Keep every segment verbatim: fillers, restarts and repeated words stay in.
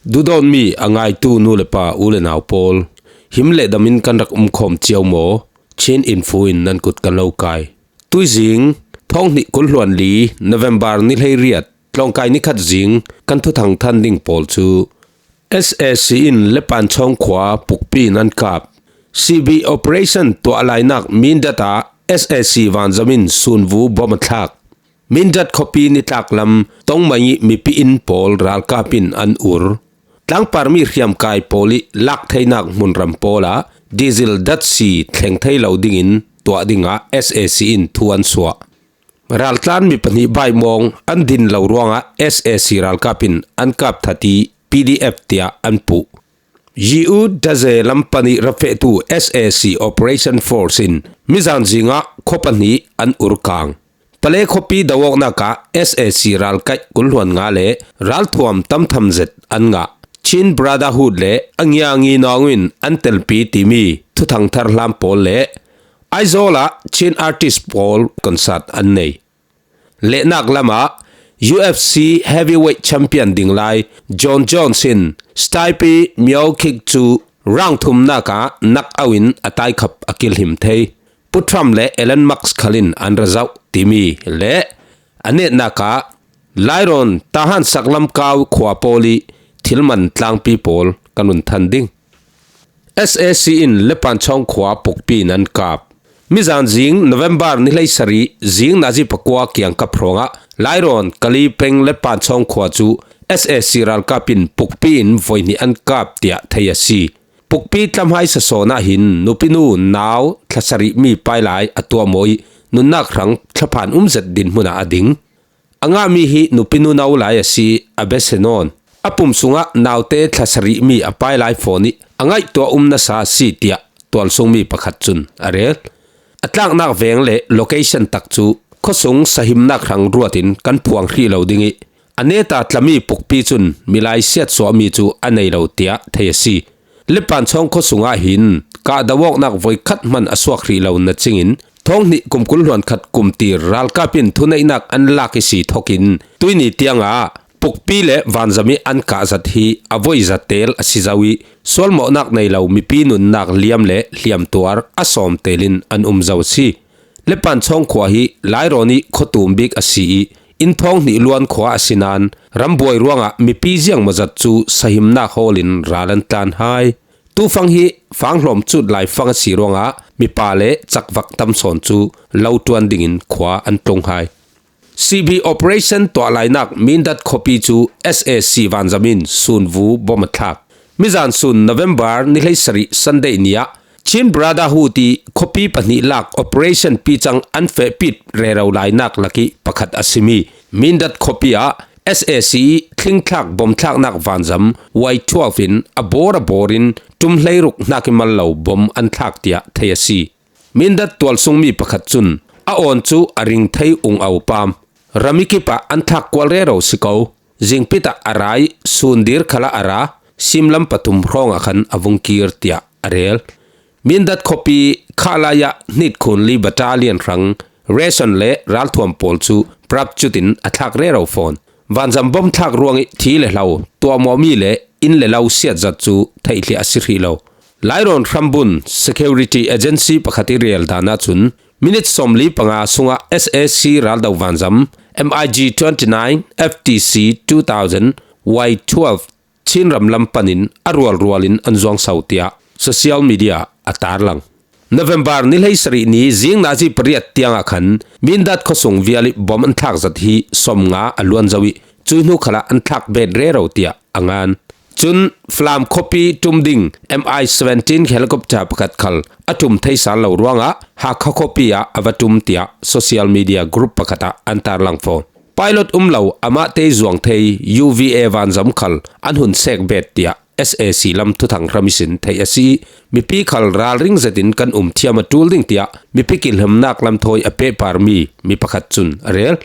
Duhdawtmi a ngaitu nu le pa, u le nau pawl, him le damin kan rak um khawm cio maw? Chin Info in nan kut kan lo kai. Tuizing, thawng hnih kul hluan li, November ni hleiriat, tlawngkai ni khat zing kan thuthang than ding pawl chu S A C in Lepanchawng khua pukpi in an kap. C B operation tuah lainak Mindat ah S A C vanzam in sunvu bom a thlak. Mindat khuapi nitlak lam Tongmai mipi inn pawl ralkap in an ur. Tlangparmi hriamkai pawl i lak theinak hmunram pawl ah diesel datsi thleng thei lo dingin tuah dingah S A C in thu an suah. Raltlan mi pahnih baimawng an din lo ruangah S A C ralkap in an kap that i P D F tiah an puh. Yiu Daze lam panih rafehtu S A C Operation Force in mizan zingah khua pahnih an urkang. Pale khuapi do awknak ah S A C ralkaih kul hluan nga le ralthuam tamtham zet an ngah. Chin Brotherhood le a ngiangi nawng in an telpi timi thuthang tharhlam pawl le Aizawl ah Chin artist pawl concert an nei. Lehnak lamah U F C heavyweight champion ding lai John Jones in Stipe Miocic cu round thumnak ah knock out in a taikhap a kilhim thei. Pu Trump le Elon Musk khal in an ra zoh timi le a netnak ah Lairawn Tahan Saklamkau khua pawl i thilman tlangpi pawl kan run than ding. S A C in Lepanchawng khua pukpi in an kap. Mizan zing November ni hleisarih zing nazi pakua kiangkap hrawngah Lairawn Kali peng Lepanchawng khua cu S A C ralkap in pukpi in voihnih an kap tiah thei a si. Pukpi tlamhai sasawn ah hin nupinu nau thlasarih mi pailai a tuahmaw i nunnak hrang thlaphan um zet dinhmun ah a ding. A ngahmi hi nupinu no lai a si, a bese nawn. A pum sungah naute thlasarih mi a pailai fawn i a ngaihtuah um nasa a si tiah tualsungmi pakhat cun a rel. A tlaknak veng le location tak cu khuasung sahimnak hrang ruat in kan phuang hrih lo ding i a neta tlami pukpi cun milai siatsuahmi cu a nei lo tiah thei a si. Lepanchawng khuasung ah hin kahdo awknak voikhat hman a suak hrih lo na cingin thawng hnih kum kul hluan khat kum tir ralkap in thuneihnak an lak i si thokin tuini tiangah pukpi le vanzam i an kahzat hi a voiza tel a si zo i sualmawhnak nei lo mipi nunnak liam le hliamtuar a sawm telin an um zo a si. Lepanchawng khua hi Lairawn i khuatum bik a si i inn thawng hnih luan khua a si nain rambuai ruangah mipi ziangmawzat cu sahimnak hawl in ral an tlan hai. Tufang hi fanghlawm cut lai fang a si ruangah mipa le cakvak tam sawn cu lo ṭuan dingin khua an tlung hai. C B operation tuah lainak Mindat khuapi cu S A C vanzam in sunvu bom a thlak. Mizan sun November ni hleisarih Sunday ni ah Chin Brotherhood i khuapi pahnih lak operation picang an fehpit rero lainak lak i pakhat a simi Mindat khuapi ah S A C i thlingthlak bomthlaknak vanzam Y twelve in a bawr a bawr in ṭum hleiruk hnak i mal lo bom an thlak tiah thei a si. Mindat tualsungmi pakhat cun a awn cu a ring thei ung a upam. Ram i kip ah an thlak kual rero si ko. Zingpit ah a ra i sun dir khalah a ra, simlam pathum hrawngah khan a vung kir tiah a rel. Mindat khuapi khah lai ah hnit khun li battalion hrang ration le ralthuam pawl cu prapcut in a thlak rero fawn. Vanzam bom thlak ruang i thi le hlo, tuahmawhmi le inn le lo siatzat cu theihliah a si hrih lo. Lairawn hrambun Security Agency pakhat i rel dan ahcun minit sawmli panga sungah S A C raldo vanzam M I G twenty nine F T C two thousand Y twelve Chinram lam panin a rualrual in an zuangso tiah social media a tarlang. November ni hleisarih ni zing nazi pariat tiangah khan Mindat khuasung vial i bom an thlak zat hi sawmnga a luan zo i cui hnu khalah an thlak bet rero tiah a ngan. Cun Falam khuapi ṭum ding M I seventeen helicopter pakhat khal a ṭum thei sal lo ruangah Hakha khuapi ah a va ṭum tiah social media group pakhat ah an tarlang fawn. Pilot um lo amahte zuang thei U V A vanzam khal an hun sek bet tiah S A C lam thuthang hram ihsin theih a si i mipi khal ralring zetin kan um thiam a ṭul ding tiah mipi kilhimnak lamthawi a pehparmi mi pakhat cun a rel.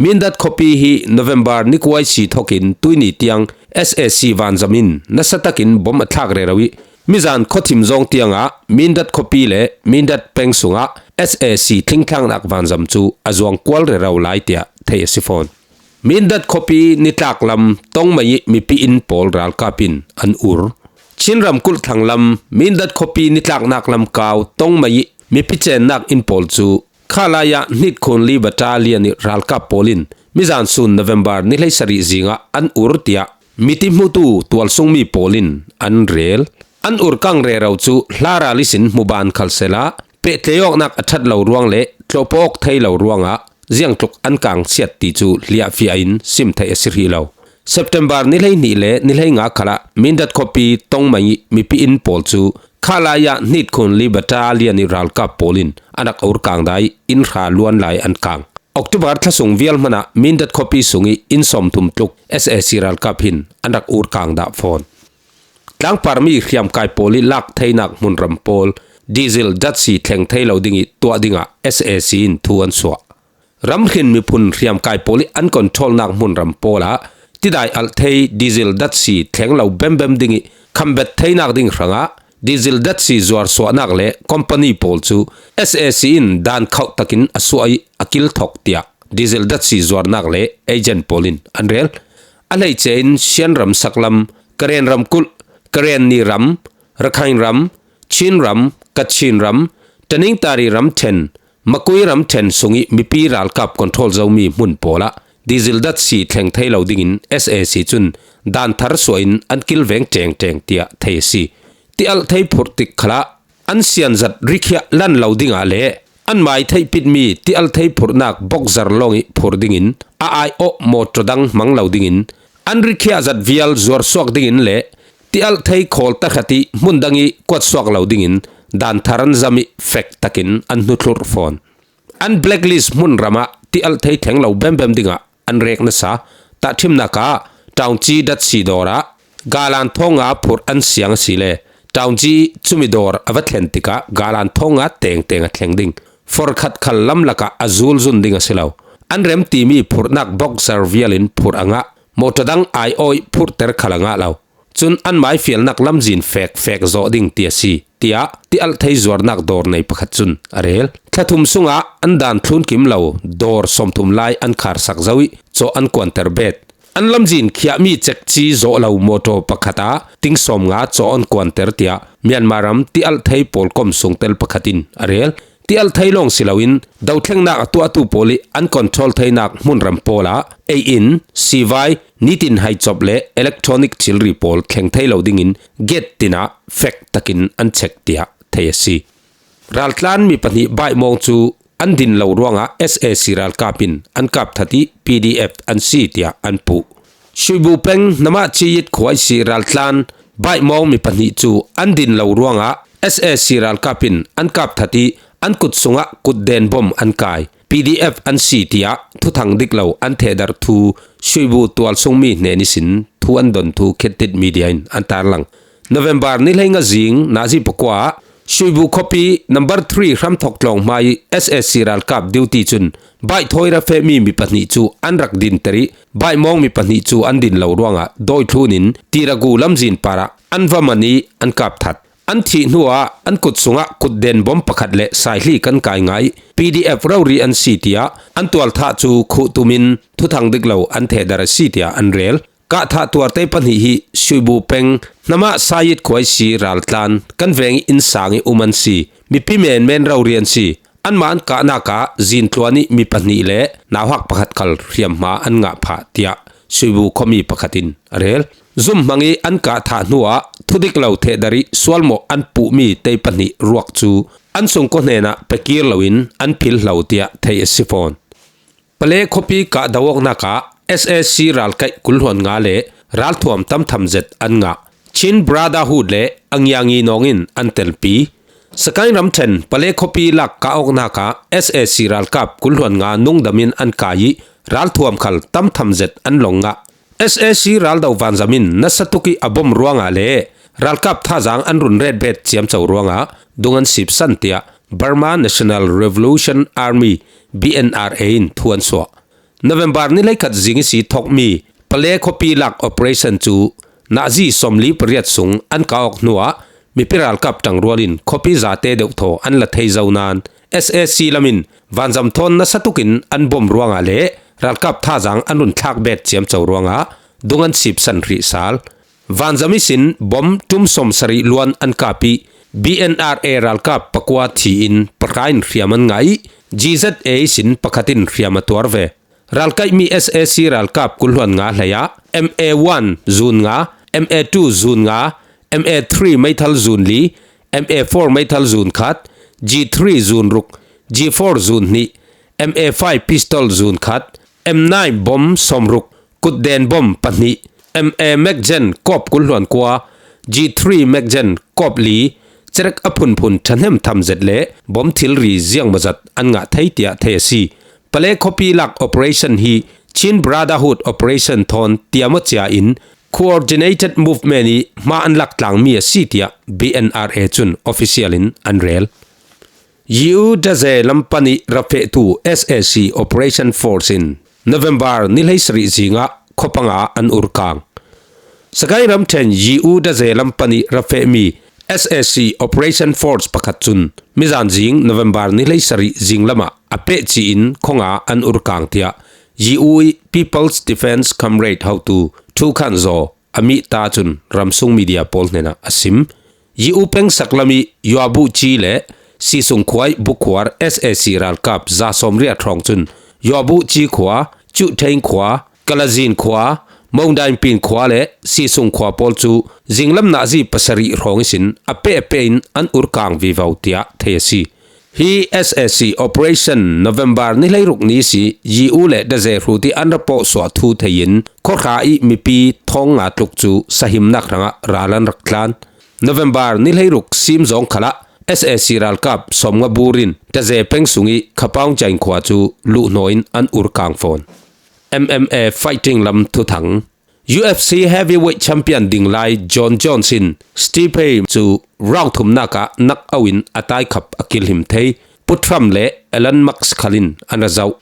Mindat khuapi hi November ni kua i si thokin tuini tiang S A C vanzam in nasa takin bom a thlak rero i mizan khuathim zawng tiangah Mindat khuapi le Mindat peng sungah S A C thlingthlaknak vanzam cu a zuang kual rero lai tiah theih a si fawn. Mindat khuapi nitlak lam Tongmei ih mipi inn pawl ralkap in an ur. Chin ramkulh thlang lam Mindat khuapi nitlaknak lam kau Tongmei ih mipi cennak inn pawl cu khalai ah hnitkhun li battalion ih ralkap pawl in mizan sun November ni hleisarih zingah an ur tiah miti hmutu tualsungmi pawl in an rel. An urkang rero cu hla ral ihsin hmu ban khal sehla, pehtlei awknak a ṭhat lo ruang le tlawhpaw awk thei lo ruangah ziangtluk an kang siat ti cu hliahfiah in sim theih a si hrih lo. September ni hleihnih le ni hleinga khalah Mindat khuapi Tongmei ih mipi inn pawl cu khalai ah hnitkhun li battalion ih ralkap pawl in an rak urkang dah ih inn hra luan lai an kang. October thlasung vial hmanah Mindat khuapi sungih inn sawmthum tluk S A C ralkap hin an rak urkang dah fawn. Tlangparmi hriamkai pawl ih lak theinak hmunram pawl diesel datsi thleng thei lo ding ih tuah dingah S A C in thu an suah. Ramhrin miphun hriamkai pawl ih an controlnak hmunram pawl ah tidai alh thei diesel datsi thleng lo bembem ding ih khambet theinak ding hrangah diesel datsi zuarsuahnak le company pawl cu S A C in dan khauh takin a suah ih a kil thok tiah diesel datsi zuarnak le agent pawl in an rel. A hleice in Shan ram saklam, Karen ramkulh, Karen ni ram, Rakhine ram, Chin ram, Kachin ram, Tanintharyi ramṭhen, Magway ramṭhen sungih mipi ralkap control zomi hmun pawl ah diesel datsi thleng thei lo dingin S A C cun dan thar suah in an kilveng ṭengṭeng tiah thei a si. Tialh thei phurh tik khalah an sianzat rikhiah lan lo dingah le an mai theihpitmi tialh thei phurhnak bokzar lawngih phur dingin a aiawh mawṭaw dang hmang lo dingin an rikhiah zat vial zuarsuak dingin le tialh thei khawl tahrat ih hmun dang ih kuatsuak lo dingin dan thar an zam ih fek takin an hnuthlurh fawn. An blacklist hmunram ah tialh thei thleng lo bembem dingah an rek nasa tahṭhimnak ah Taungji datsi dawr ah galan thawnga phurh an siang asile Taungji ih cumi dawr a va thlen tikah galan thawnga tengteng a thleng ding, forkhat khal lamlak ah a zulzun ding a si lo. An remtimi phurhnak bokzar vial in phurh a ngah, mawṭaw dang aiawh ih phurhter khal a ngah lo. Cun an maifialnak lamzin fekfek zawh ding ti a si, tiah tialh thei zuarnak dawr nei pakhat cun a rel. Thla thum sungah an dan thlun kim lo dawr sawmthum lai an kharsak zo ih cawh an kuanter bet. An lamzin khiahmi cekci zawh lo mawṭaw pakhat ah ting sawmnga cawh an kuanter tiah Myanmar ram tialh thei pawlkom sungtel pakhat in a rel. Tialh thei lawng si loin dothlengnak a tuahtu pawl ih an control theinak hmunram pawl ah ei-in, sivai, nitin haicop le electronic thilri pawl thleng thei lo dingin gate tin ah fek takin an check tiah thei a si. Raltlan mi pahnih baihmawng cu an din lo ruangah S A C ralkap in an kap that ih P D F an si tiah an puh. Shuibu peng Namah Ciyit khua ihsi raltlan baihmawng mi pahnih cu an din lo ruangah S A C ralkap in an kap that ih an kut sungah kutden bom an kai. P D F an si tiah thuthang dik lo an thehdarh thu Shuibu tualsungmi hnen ihsin thu an don thu Khit Thit Media in an tarlang. November ni hleinga zing nazi pakua ah Shuibu khuapi number three hramthok tlawng hmai S A C ralkap duty cun bike thawi ra fehmi mi pahnih cu an rak dinter ih baihmawng mi pahnih cu an din lo ruangah dawi thlun in Tiragu lamzin parah an va man ih an kap that. An thih hnuah an kut sungah kutden bom pakhat le saihli kan kai ngai ih P D F rori an si tiah an tualthah cu khuh tumin thuthang dik lo an thehdarh a si tiah an rel. Kahthah tuarte pahnih hi Shuibu peng Namah Sayit khua ihsi raltlan kan veng ih innsang ih um an si. Mipi menmen rori an si. Anmah an kahnak ah zintluan ih mi pahnih le nauhak pakhat khal hriamhma an ngah phah, tiah Shuibu khuami pakhat in a rel. Zumhmang ih an kahthah hnuah thudik lo thehdarh ih sualmawh an puhmi tei pahnih ruak cu an sungkua hnenah pekir loin an philh lo, tiah theih a si fawn. Pale khuapi kahdo awknak ah S A C ralkaih kul hluan nga le ralthuam tamtham zet an ngah. Chin Brotherhood le Angiangi nawng in an telpi. Sakaing ramṭhen Pale khuapi lak kah awknak ah S A C ralkap kul hluan nga nungdam in an kai ih ralthuam khal tamtham zet an long ngah. S A C raldo vanzam in nasa tuk ih a bom ruangah le ralkap thazaang an run retbet ciamco ruangah dung an sipsan, tiah Burma National Revolution Army, B N R A, in thu an suah. November ni hleikhat zing ihsi thokmi Pale khuapi lak operation cu nazi sawmli pariat sung an kah awk hnuah mipi ralkap ṭangrual in khuapi zate deuhthaw an la thei zo nain S A C lam in vanzam thawn nasa tukin an bom ruangah le ralkap thazang an run thlak bet ciamco ruangah dung an sipsan hrih sal. Vanzami sin bom tum sawmsarih luan an kap ih, B N R A ralkap pakua thi in pahra in hriam an ngah ih, G Z A sin pakhat in hriam a tuar ve. Ralkaihmi S A C ralkap kul hluan nga hleiah M A one zun nga, M A two zun nga, M A three meithal zun li, M A four meithal zun khat, G three zun ruk, G four zun hnih, M A five pistol zun khat, M nine bom sawmruk, kutden bom pahnih, M A magazine kawp kul hluan kua, G three magazine kawp li, cerek a phunphun ṭhahnem tham zet le bom thilri ziangmawzat an ngah thei tiah thei a si. Pale khuapi lak operation hi Chin Brotherhood Operation thawn tiamawcia in coordinated movement ih hma an lak tlangmi a si tiah B N R A cun official in an rel. Yiu Daze lam panih rafehtu S A C Operation Force in November ni hleisarih zingah khuapanga an urkang. Sagaing ramṭhen Yiu Daze lam panih rafehmi S A C Operation Force pakhat cun mizan zing November ni hleisarih zinglamah a pehci in khuanga an urkang tiah Yiu ih People's Defence Comrade hotu Thu Khan Zaw a mihta cun ramsung media pawl hnenah a sim. Yiu pengsak lam ih Yuabuhci le Sisung khua ih bukhuar S A C ralkap za sawmriat hrawng cun Yuabuhci khua, Cuhthein khua, Kalazin khua, Mongdainpin khua le Sisung khua pawl cu zinglam nazi pasarih hrawng ihsin a peh a peh in an urkang vivo tiah thei a si. Hi S A C Operation November ni hleiruk ni si Yiu le Daze hrut ih an ra pawhsuah thu thei in khuahra ih mipi thawng nga tluk cu sahimnak hrangah ral an rak tlan. November ni hleiruk sim zawng khalah S A C ralkap sawmnga bur in Daze peng sungih Khapaung Jain khua cu luhhnawh in an urkang fawn. M M A fighting lam thuthang. U F C heavyweight champion ding lai John Jones in Stipe cu round thumnak ah knock out in a taikhap a kilhim thei. Pu Trump le Elon Musk khal in an ra zoh.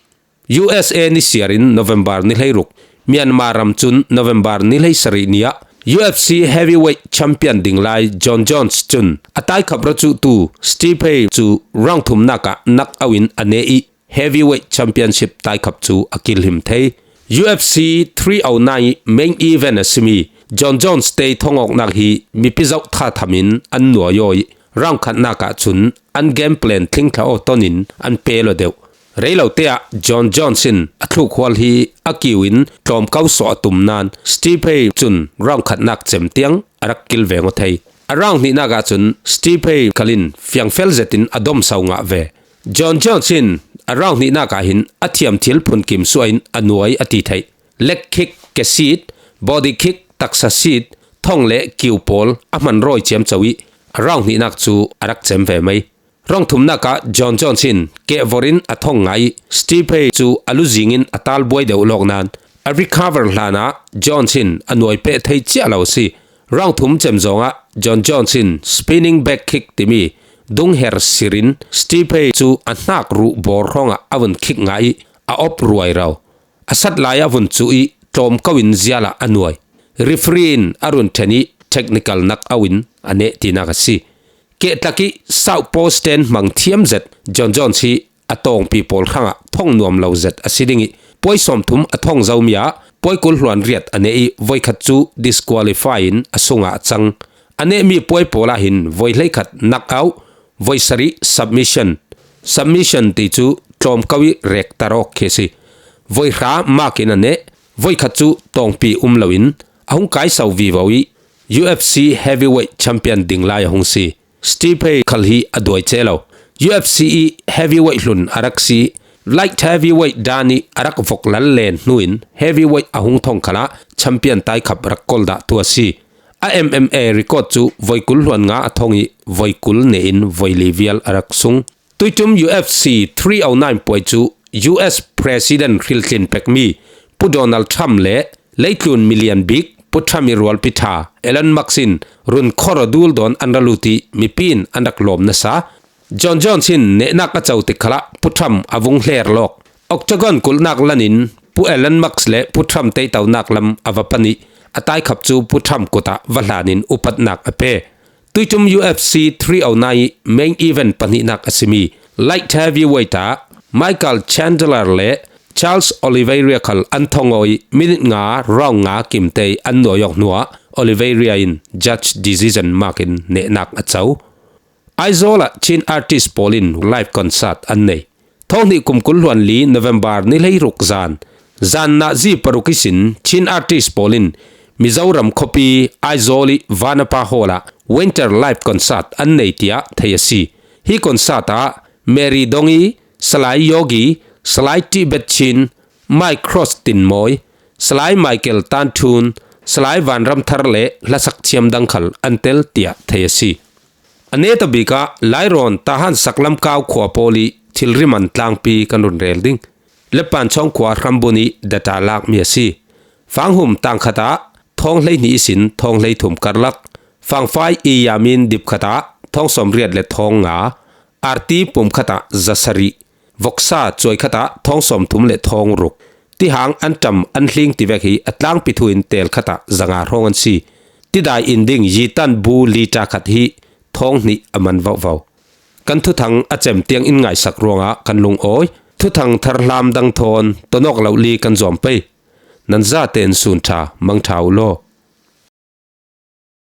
U S A ni siar in November ni hleiruk, Myanmar ram cun November ni hleisarih ni ah U F C heavyweight champion ding lai John Jones cun a taikhap ra cuhtu Stipe cu round thumnak ah knock out in a neh ih heavyweight championship taikhap cu a kilhim thei. U F C three oh nine ih main event a simi John Jones tei thongawknak hi mipi zoh thatham in an nuai aw ih round khatnak ah cun an game plan thlingthla aw ton in an pe lo deuh. Rei lo te ah John Jones in a thlukhual hi a kiu in tlawmko sawh a tum nain Stipe cun round khatnak cem tiang a rak kil veng aw thei. A round hnihnak ah cun Stipe khal in fiangfel zet in a domso ngah ve. John Jones in a round hnihnak ah hin a thiam thil phunkim suah in a nuai a ti theih. Leg kick, ke seat, body kick, taksa seat, thong le kiu pawl a hman rawi ciamco ih a round hnihnak cu a rak cem ve mai. Round thumnak ah John Jones in kehvor in a thong ngah ih Stipe cu a luzing in a tal buai deuh lawk nain a recover hlan ah Jones in a nuai peh thei ciah lo a si. Round thum cem zawngah John Jones in spinning back kick timi dungher sir in Stipe cu a hnak ruh bawr hrawngah a vun kick ngah ih a op ruai ro. A sat lai a vun cuh ih tlawmko in zial ah a nuai. Referee in a run ṭhen ih technical knock out in a neh tinak a si. Kehtlak ih southpaw stand hmang thiam zet John Jones hi a tawngpi pawl hrangah thong nuam lo zet a si ding ih puai sawmthum a thong zomi ah puai kul hluan riat a neh ih voikhat cu disqualify in a sungah a cang. A nehmi puai pawl ah hin voi hleikhat knock out, voi sarih submission. Submission ti cu tlawmko ih rektar awk khi a si. Voi hra mak in a neh, voikhat cu tawngpi um loin a hung kaiso vivo ih U F C heavyweight champion ding lai a hung si. Stipe khal hi a duai ce lo. U F C ih heavyweight hlun a rak si. Light heavyweight dan ih a rak vok lal len hnu in heavyweight a hung thong khalah champion taikhap rak kol dah tu a si. A M M A record cu voi kul hluan nga a thong ih voi kul ne in voi li vial a rak sung. Tuitum U F C three oh nine puai cu U S President hriltlin pekmi Pu Donald Trump le leitlun milian bik Pu Trump ih rualpi ṭha Elon Musk in run khor a dul dawn an ra lut ih mipi in an rak lawm nasa. John Jones in nehnak a co tik khalah Pu Trump a vung hler lawk. Octagon kulhnak lan in Pu Elon Musk le Pu Trump teitonak lam a va pan ih a taikhap cu Pu Trump kut ah va hlan in upatnak a pe. Tuitum U F C three oh nine ih main event pahnihnak a simi light heavyweight ah Michael Chandler le Charles Oliveira khal an thong aw i minute nga round nga kimtei an nuai awk hnuah Oliveira in judge decision makin nehnak a co. Aizawl ah Chin artist pawl in live concert an nei. Thawng hnih kum kul hluan li November ni hleiruk zan, zan nahzi paruk ihsin Chin artist pawl in Mizoram khuapi Aizawl i Vanapa Hall ah Winter Live Concert an nei tiah thei a si. Hi concert ah Mary Dongi, Salai Yogi, Salai Tibet Chin, Mai Cross Tinmawi, Salai Michael Tanthun, Salai Vanram Thar le hlasak thiam dang khal an tel tiah thei a si. A neta bikah Lairawn Tahan Saklamkau khua pawl i thilri man tlangpi kan run rel ding. Lepan Chawng khua hrambun i data lakmi a si. Fanghum tangkhat ah thawng hleihnih ihsin thawng hleithum karlak. Fangfai i yamin dipkhat ah thawng sawmriat le thawng nga. Arti pumkhat ah zasarih. Voksa cuai khat ah thawng sawmthum le thawng ruk. Tihang an tam an hling tivek hi a tlangpi thu in tel khat ah zanga hrawng an si. Tidai in ding yitan bu lita khat hi thawng hnih a man vauhvau. Kan thuthang a cem tiang in ngaisak ruangah kan lungawi. Thuthang tharhlam dang thawn tonawk lo li kan zuam pei. Nan zate in sun ṭha, mang ṭha uh law.